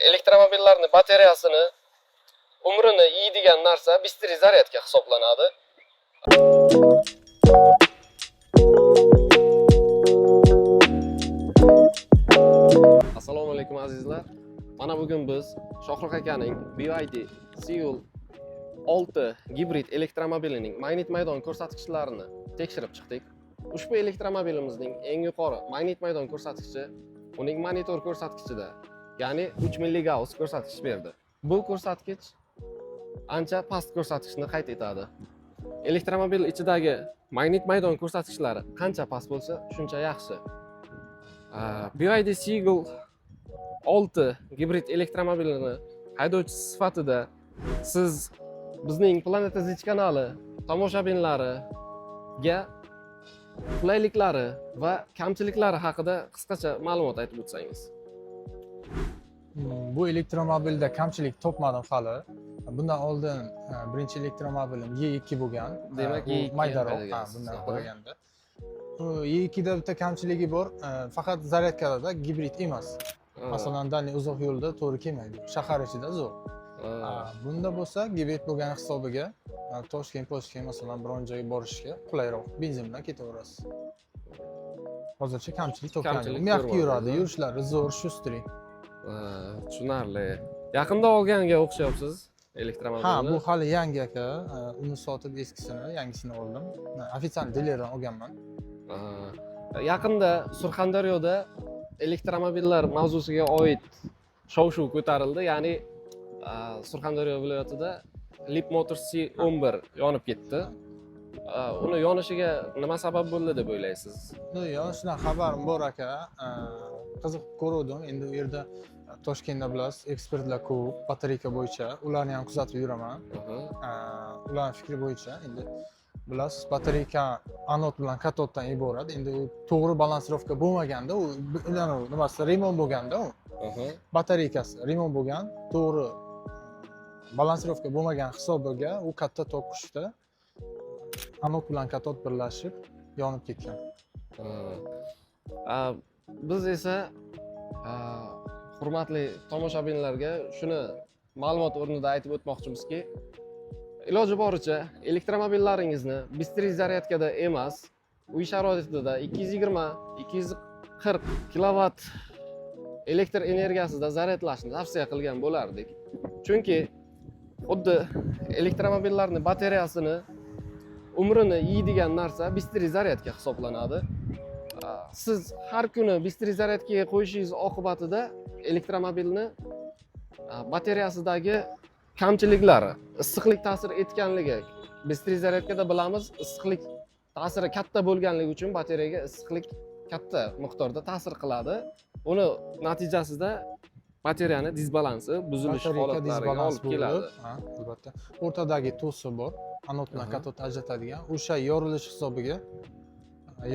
Elektromobillarni batareyasini umrini yeydigan narsa быстрый зарядка hisoblanadi. Assalomu alaykum, azizlar. Mana bugun biz Shohrux akaning BYD Seagull 6 gibrid elektromobilining magnit maydon ko'rsatkichlarini tekshirib chiqdik. Ushbu elektromobilimizning eng yuqori magnit maydon ko'rsatkichi uning monitor ko'rsatkichida, ya'ni 3 milligauss ko'rsatkich berdi. Bu ko'rsatkich ancha past ko'rsatkichni qayd etadi. Elektromobil ichidagi magnit maydon ko'rsatkichlari qancha past bo'lsa, shuncha yaxshi. BYD Seagull 6 gibrid elektromobilini haydovchisi sifatida siz bizning Planeta Zich kanali tomoshabinlariga qulayliklari va kamchiliklari haqida qisqacha ma'lumot aytib o'tsangiz. Bu elektromobilda kamchilik topmadim hali. Bundan oldin birinchi elektromobilim E2 bo'lgan. Demak, U E2 maydaroq, ha, haydagansiz. bundan qaraganda. Bu E2 da bitta kamchiligi bor, faqat зарядка da, gibrid emas. Masalan, дальний, uzoq yo'lda to'g'ri kelmaydi. Shahar ichida zo'r. Bunda bo'lsa gibrid bo'lgani hisobiga Toshkent, Poshkent, masalan, biron joyga borishga qulayroq. Benzin bilan ketaverasiz. Hozircha kamchilik topganim yo'q. Kamchilik Мягкий ko'rmadingiz, yuradi, a? yurishlari zo'r, шустрый. Ha, tushunarli. Yaqinda olganga o'xshayapsiz elektromobilni. Ha, bu hali yangi, aka. Uni sotib, eskisini, yangisini oldim. Официальный dilerdan olganman. Yaqinda Surxondaryoda elektromobillar mavzusiga oid shov-shuv ko'tarildi. Ya'ni Surxondaryo viloyatida Leapmotor C11 yonib ketdi. Uni yonishiga nima sabab bo'ldi deb o'ylaysiz? Ну, yonishidan xabarim bor, aka. Qiziqib ko'ruvdim. Endi u yerda, Toshkentda, bilasiz, ekspertlar ko'p batareyka bo'yicha. Ularni ham kuzatib yuraman. Ularni fikri bo'yicha, endi bilasiz, batareyka anod bilan katoddan iborat. Endi u to'g'ri балансировка bo'lmaganda, u nimasi remont bo'lganda, u batareykasi remont bo'lgan, to'g'ri балансировка bo'lmagan hisobiga u katta tok kuchda anod bilan katod birlashib yonib ketgan. Ha. Biz esa hurmatli tomoshabinlarga shuni ma'lumot o'rnida aytib o'tmoqchimizki, iloji boricha elektromobillaringizni быстрый зарядка da emas, uy sharoitida 220, 240 kilovat elektr energiyasida zaryadlashni tavsiya qilgan bo'lardik. Chunki xuddi elektromobillarni batareyasini umrini yeydigan narsa быстрый зарядка hisoblanadi. Siz har kuni быстрый зарядка ga qo'yishingiz oqibatida elektromobilni batareyasidagi kamchiliklari, issiqlik ta'sir etganligi, быстрый зарядка da bilamiz, issiqlik ta'siri katta bo'lganligi uchun batareyaga issiqlik katta miqdorda ta'sir qiladi. Uni natijasida batareyani disbalansi buzilish Batareyka holatlariga disbalans olib keladi. bo'lib, ha, albatta, o'rtadagi to'siq bor, anod bilan katodni ajratadigan, o'sha yorilish hisobiga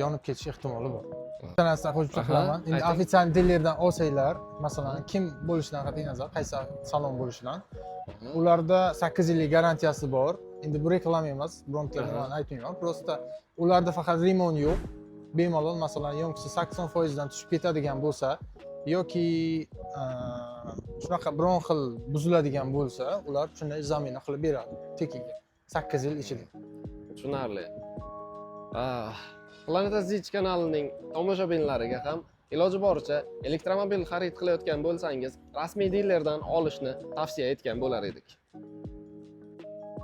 yonib ketish ehtimoli bor. Bitta narsa qo'shimcha qilaman endi. Ayting. Официальный dilerdan olsanglar, masalan, kim bo'lishidan qat'iy nazar, qaysi salon bo'lishidan, ularda 8 yillik garantiyasi bor. Endi bu reklama emas, bironta nimani aytmayman, просто ularda faqat remont yo'q. Bemalol, masalan, yonkisi 80%dan tushib ketadigan bo'lsa yoki shunaqa biron xil buziladigan bo'lsa, ular shuni замена qilib beradi tekinga 8 yil ichida. Tushunarli. Planeta Zich kanalining tomoshabinlariga ham iloji boricha elektromobil xarid qilayotgan bo'lsangiz, rasmiy dilerdan olishni tavsiya etgan bo'lar edik.